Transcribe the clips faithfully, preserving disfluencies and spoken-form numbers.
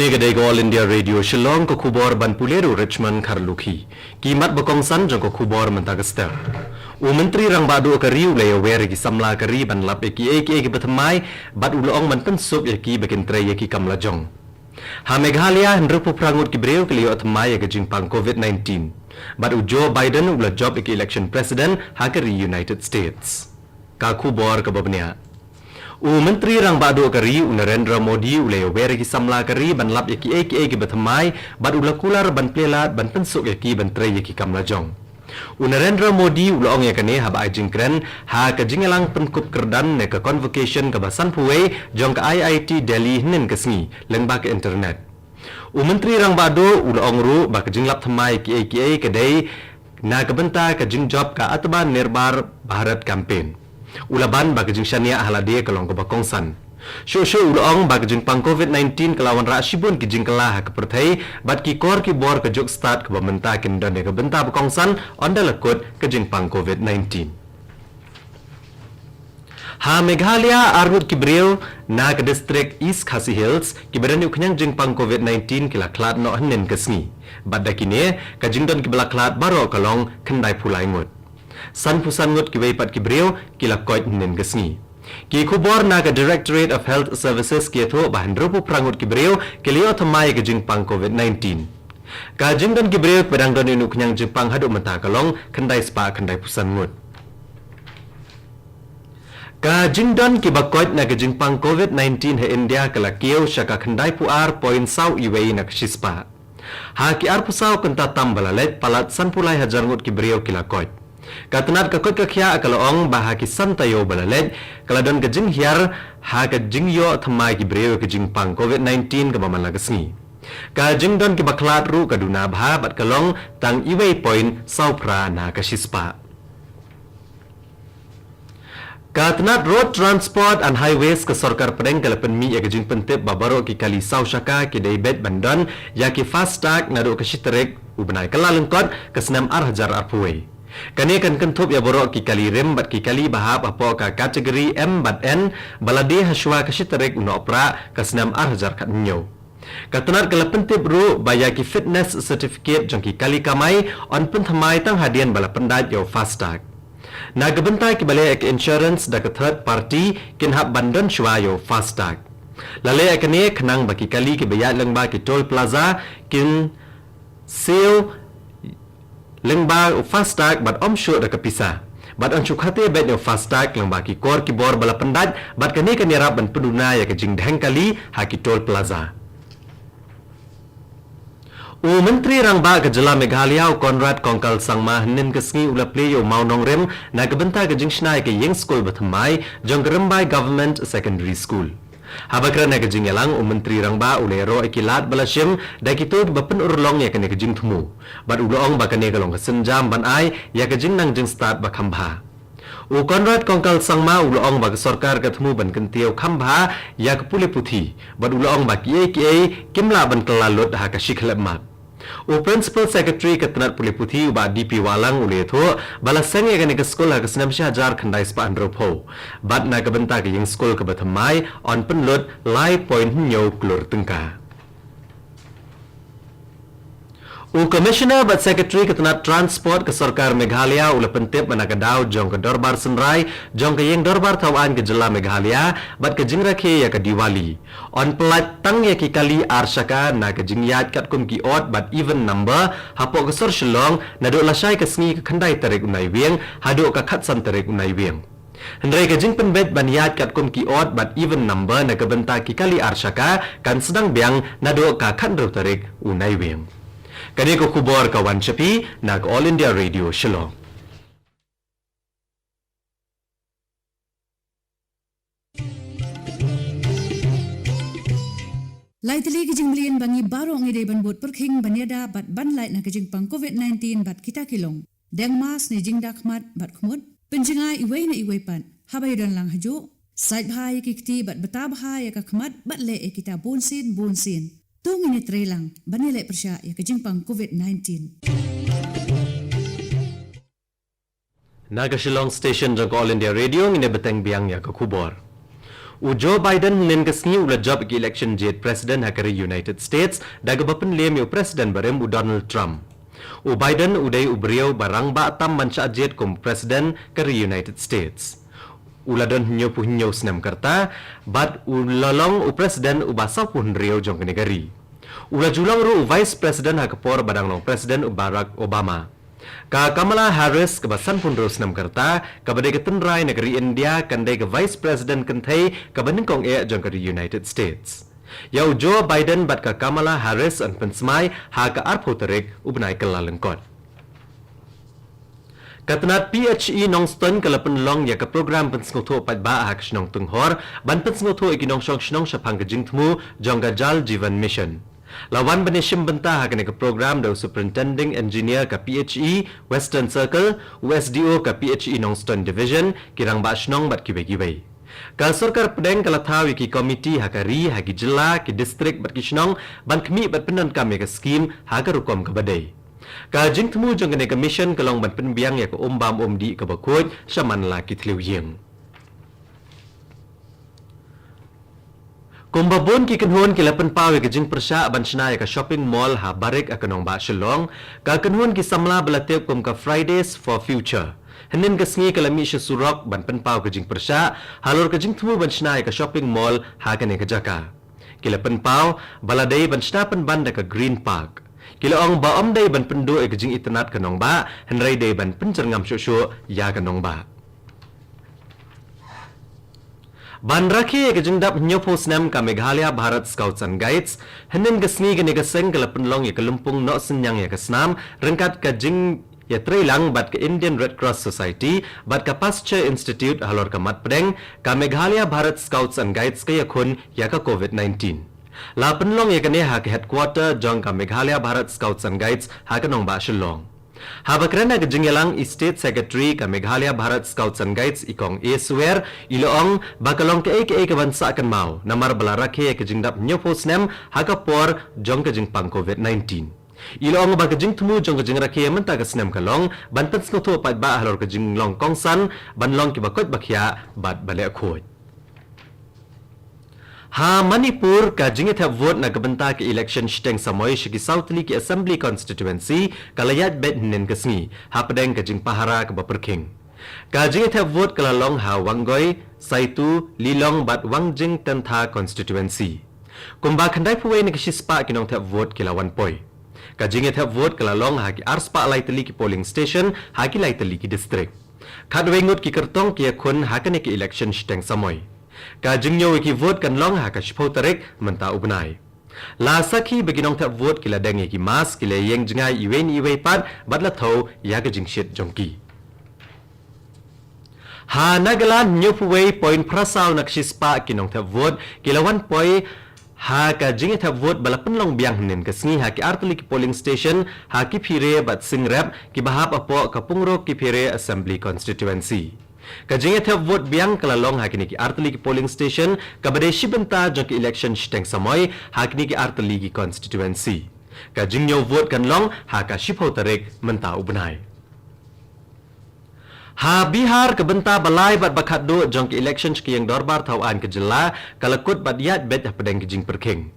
Ka dei ka All India Radio Shillong, ka khubor ban pule da u Richmond Kharlukhi. Ki mat ba kongsan jong ka khubor mynta ka step. U Myntri Rangbah Duh ka ri u la ïawer ïa ki samla ka ri ban lap ïa kiei kiei kiba thymmai, bad u la ong ban pynsuk ïa ki ba kin trei ïa ki kam lajong. Ha Meghalaya, hynriewphew phra ngut ki briew ki la ïoh thymmai ïa ka jingpang COVID nineteen. Bad u Joe Biden u la jop ïa ka election president ha ka ri United States. Ka khubor kaba bniah. U Myntri Rangbah Duh ka ri u Narendra Modi u la ïawer ïa ki samla ka ri ban lap ïa kiei kiei kiba thymmai, bad u la kular ban plie lad ban pynsuk ïa ki ban trei ïa ki kam lajong. U Narendra Modi u la ong ïa kane haba ai jingkren ha ka jingïalang pynkup kyrdan ne ka convocation kaba sanphew wei jong ka I I T Delhi hynnin ka sngi lyngba ka internet. U Myntri Rangbah Duh u la ong ruh ba ka jinglap thymmai kiei kiei ka dei na ka bynta ka jingjop ka Atmanirbhar Bharat Campaign. U la ban ba ka jingshaniah ha lade ka long kaba kongsan. Shuh shuh u la ong ba ka jingpang COVID nineteen ka la wanrah shibun ki jingkylla ha ka pyrthei, bad ki kor ki bor ka juk stad kaba mynta kin don ïa ka bynta ba kongsan ynda la kut ka jingpang COVID nineteen. Ha Meghalaya, arngut ki briew na ka distrik East Khasi Hills kiba don ïa u khñiang jingpang COVID nineteen ki la khlad noh hynnin ka sngi. Bad da kine, ka jingdon kiba la khlad baroh ka long khyndaiphew lai ngut. Sanphew san ngut kiwei pat ki briew ki la koit hynnin ka sngi. Ki khubor na ka Directorate of Health Services ki ïathuh ba hynriewphew phra ngut ki briew ki la ïoh thymmai ïa ka jingpang COVID nineteen. Ka jingdon ki briew kiba dang don ïa u khñiang jingpang haduh mynta ka long khyndaispakhyndaiphew san ngut. Ka jingdon kiba koit na ka jingpang COVID nineteen ha India ka la kiew sha ka khyndaiphew ar point saw iwei na ka shispah. Ha ki arphew saw kynta tam ba la leit, palat sanphew lai hajar ngut ki briew ki la koit. Ka tnat ka koit ka khiah ka la ong ba ha ki san taïew ba la leit, ka la don ka jinghiar ha ka jingïoh thymmai ki briew ïa ka jingpang COVID nineteen kaba man la ka sngi. Ka jingdon kiba khlad ruh ka duna bha bad ka long tang iwei point saw phra na ka shispah. Ka tnat Road Transport and Highways ka Sorkar Pdeng ka la pynmih ïa ka jingpyntip ba baroh ki kali saw shaka ki dei beit ban don ïa ki FASTag naduh ka shi tarik u bnai Kyllalyngkot ka snem ar hajar arphew wei. Kane kan kynthup ïa baroh ki kali rim bad ki kali ba hap hapoh ka category M bad N ba la die ha shuwa ka shi tarik u Nohprah ka snem ar hajar khathynñiew. Ka tnat ka la pyntip ruh ba ïa ki fitness certificate jong ki kali kamai yn pynthymmai tang hadien ba la pyndait ïa u FASTag. Na ka bynta kiba leh ïa ka insurance da ka third party kin hap ban don shuwa ïa u FASTag. La leh ïa kane khnang ba ki kali kiba ïaid lyngba ki toll plaza kin siew lyngba u FASTag bad ym shuh da ka pisa. Bad yn shu khate beit ïa u FASTag lyngba ki kor ki bor ba la pyndait, bad kane kan ïarap ban pynduna ïa ka jingdheng kali ha ki toll plaza. U Myntri Rangbah ka Jylla Meghalaya u Conrad Kongkal Sangma hynnin ka sngi u la plie ïa u mawnongrim na ka bynta ka jingshna ïa ka ïing skul ba thymmai jong ka Rymbai Government Secondary School. Haba kren ha ka jingïalang, u Myntri Rangbah u la ïaroh ïa ki lad ba la shim da kito kiba pynurlong ïa kane ka jingthmu. Bad u la ong ba kane ka long ka sienjam ban ai ïa ka jingnang jingstad ba kham bha. U Conrad Kongkal Sangma u la ong ba ka sorkar ka thmu ban kyntiew kham bha ïa ka pule puthi. Bad u la ong ba kiei kiei kim lah ban kylla lut ha ka shi khyllipmat. U Principal Secretary ka tnat pule puthi u Bah D P Wahlang u la ïathuh ba la seng ïa kane ka skul ha ka snem shi hajar khyndai spah hynriewphew. Bad na ka bynta ka ïing skul kaba thymmai yn pynlut lai point hynñiew klur tyngka. U Commissioner bad Secretary ka tnat Transport ka Sorkar Meghalaya u la pyntip ba na ka daw jong ka Dorbar Synrai jong ka Ïing Dorbar Thaw Aiñ ka Jylla Meghalaya bad ka jingrakhe ïa ka Diwali, yn pyllait tang ïa ki kali ar shaka na ka jingïaid katkum ki odd bad even number hapoh ka sor Shillong naduh lashai ka sngi ka khyndai tarik u Naiwieng haduh ka khatsan tarik u Naiwieng. Hynrei ka jingpynbeit ban ïaid katkum ki odd bad even number na ka bynta ki kali ar shaka kan sdang biang naduh ka khathynriew tarik u Naiwieng. Kane ka khubor ka wan sha phi na ka All India Radio Shillong. Lai tylli ki jingmlien ba ngi baroh ngi dei ban bud pyrkhing ban ïada bad ban lait na ka jingpang COVID nineteen bad kita ki long: deng mask ne jingda khmat bad khmut, pynjngai iwei na iwei pat haba ïadon lang hajuh, sait bha ïa ki kti bad bta bha ïa ka khmat bad leh ïa kita bunsien bunsien. To ngin ïatreilang ban ïaleh pyrshah ïa ka jingpang COVID nineteen. Na ka Shillong Station jong ka All India Radio ngin ïa bteng biang ïa ka khubor. U Joe Biden hynnin ka sngi u la jop ïa ka election jied president ha ka ri United States da kaba pynliem ïa u president barim u Donald Trump. U Biden u dei u briew ba rangbah tam ban shah jied kum president ka ri United States. U la don hynñiewphew hynñiew snem ka rta bad u la long u president uba sawphew hynriew jong kane ka ri. U la ju long ruh u vice president ha ka por ba dang long president u Barack Obama. Ka Kamala Harris kaba sanphew hynriew snem ka rta, kaba dei ka tynrai na ka ri India, kan dei ka vice president kynthei kaba nyngkong eh jong ka ri United States. Ïa u Joe Biden bad ka Kamala Harris yn pynsmai ha ka arphew tarik u bnai Kyllalyngkot. Ka tnat P H E Nongstoiñ ka la pynlong ïa ka program pynsngewthuh paidbah ha ka shnong Tunghor ban pynsngewthuh ïa ki nongshong shnong shaphang ka jingthmu jong ka Jal Jeevan Mission. La wan ban ïashim bynta ha kane ka program da u Superintending Engineer ka P H E Western Circle, u S D O ka P H E Nongstoiñ Division, ki rangbah shnong bad kiwei kiwei. Ka sorkar pdeng ka la thaw ïa ki komiti ha ka ri, ha ki jylla, ki district bad ki shnong ban khmih bad pyndonkam ïa ka skim ha ka rukom kaba dei. Ka jingthmu jong kane ka mission ka long ban pynbiang ïa ka um bam um dih kaba khuid sha man la ki thliew ïing. Kumba bun ki kynhun ki la pynpaw ïa ka jingpyrshah ban shna ïa ka shopping mall ha Barik ha ka nongbah Shillong, ka kynhun ki samla ba la tip kum ka Fridays for Future hynnin ka sngi ka la mih sha surok ban pynpaw ka jingpyrshah halor ka jingthmu ban shna ïa ka shopping mall ha kane ka jaka. Ki la pynpaw ba la dei ban shna pynban da ka Green Park. Ki la ong ba ym dei ban pynduh ïa ka jingitynnad ka nongbah, hynrei dei ban pynjyrngam shuh shuh ïa ka nongbah. Ban rakhe ïa ka jingdap hynñiewphew snem ka Meghalaya Bharat Scouts and Guides, hynnin ka sngi kane ka seng ka la pynlong ïa ka lympung noh synñiang ïa ka snam ryngkat ka jingïatreilang bad ka Indian Red Cross Society bad ka Pasteur Institute halor ka mat pdeng ka Meghalaya Bharat Scouts and Guides ka ïakhun ïa ka COVID nineteen. La pynlong ïa kane ha ka headquarter jong ka Meghalaya Bharat Scouts and Guides ha ka nongbah Shillong. Haba kren ha ka jingïalang i State Secretary ka Meghalaya Bharat Scouts and Guides i Kong A Swer, i la ong ba ka long kaei kaei kaban sah kynmaw namar ba la rakhe ïa ka jingdap hynñiewphew snem ha ka por jong ka jingpang COVID nineteen. I la ong ba ka jingthmu jong ka jingrakhe mynta ka snem ka long ban pynsngewthuh paidbah halor ka jinglong kongsan ban long kiba koit ba khiah bad ba leh khuid. Ha Manipur, ka jingïathep vote na ka bynta ka election shiteng samoi sha ki saw tylli ki assembly constituency ka la ïaid beit hynnin ka sngi hapdeng ka jingpahara kaba pyrkhing. Ka jingïathep vote ka la long ha Wangoi, Saitu, Lilong bad Wangjing Tentha constituency. Kumba khyndaiphew wei na ka shispah ki nongthep vote ki la wan poi. Ka jingïathep vote ka la long ha ki arspah lai tylli ki polling station ha ki lai tylli ki district. Khatwei ngut ki kyrtong ki ïakhun ha kane ka election shiteng samoi. Ka jingñiew ïa ki vote kan long ha ka shiphew tarik mynta u bnai. La sakhi ba ki nongthep vote ki la deng ïa ki mask, ki la ïeng jngai iwei na iwei pat bad la thew ïa ka jingshit jong ki. Ha Nagaland, hynñiewphew wei point phra saw na ka shispah ki nongthep vote ki la wan poi ha ka jingïathep vote ba la pynlong biang hynnin ka sngi ha ki artylli ki polling station ha Kiphire bad Singrep kiba hap hapoh ka Pungro Kiphire Assembly Constituency. Ka jingïathep vote biang ka la long ha kine ki artylli ki polling station kaba dei shi bynta jong ka election shiteng samoi ha kine ki artylli ki constituency. Ka jingñiew vote kan long ha ka shiphew tarik mynta u bnai. Ha Bihar, ka bynta ba lai bad ba khatduh jong ka election sha ka ïing dorbar thaw aiñ ka jylla ka la kut bad ïaid beit hapdeng ka jingpyrkhing.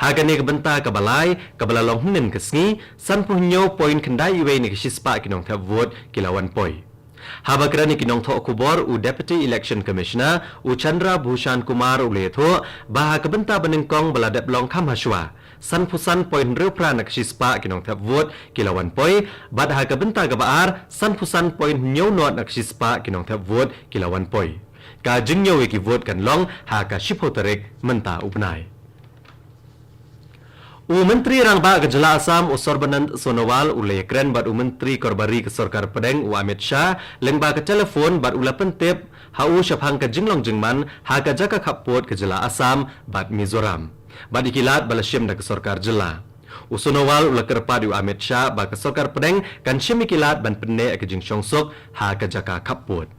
Ha kane ka bynta kaba lai kaba la long hynnin ka sngi, sanphew hynñiew point khyndai iwei na ka shispah ki nongthep vote ki la wan poi. Haba kren ïa ki nongthoh khubor u Deputy Election Commissioner u Chandra Bhushan Kumar u la ïathuh ba ha ka bynta ba nyngkong ba la dep long kham hashwa, sanphew san point hynriew phra na ka shispah ki nongthep vote ki la wan poi, bad ha ka bynta kaba ar, sanphew san point hynñiew nod na ka shispah ki nongthep vote ki la wan poi. Ka jingñiew ïa ki vote kan long ha ka shiphew tarik mynta u bnai. U Myntri Rangbah ka jylla Assam u Sarbanand Sonowal u la ïakren bad u Myntri Korbari ka Sorkar Pdeng u Amit Shah lyngba ka telephone bad u la pyntip ha u shaphang ka jinglong jingman ha ka jaka khappud ka jylla Assam bad Mizoram bad ïa ki lad ba la shim da ka sorkar jylla. U Sonowal u la kyrpad ïa u Amit Shah ba ka Sorkar Pdeng kan shim ïa ki lad ban pynneh ïa ka jingshongsuk ha ka jaka khappud.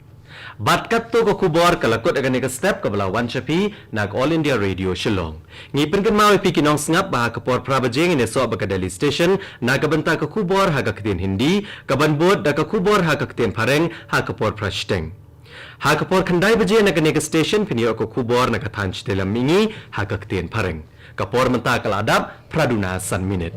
Bad katto ka khubor ka la kut ha kane ka step kaba la wan sha phi na ka All India Radio Shillong. Ngi pynkynmaw ïa phi ki nongsngap ba ha ka por phra baje ngin ïasoh bad ka Delhi Station na ka bynta ka khubor ha ka ktien Hindi, kaban bud da ka khubor ha ka ktien Phareng ha ka por phra shiteng. Ha ka por khyndai baje na kane ka station phin ïoh ka khubor na ka thaiñ shatei lam mihngi ha ka ktien Phareng. Ka por mynta ka la dap phra duna san minit.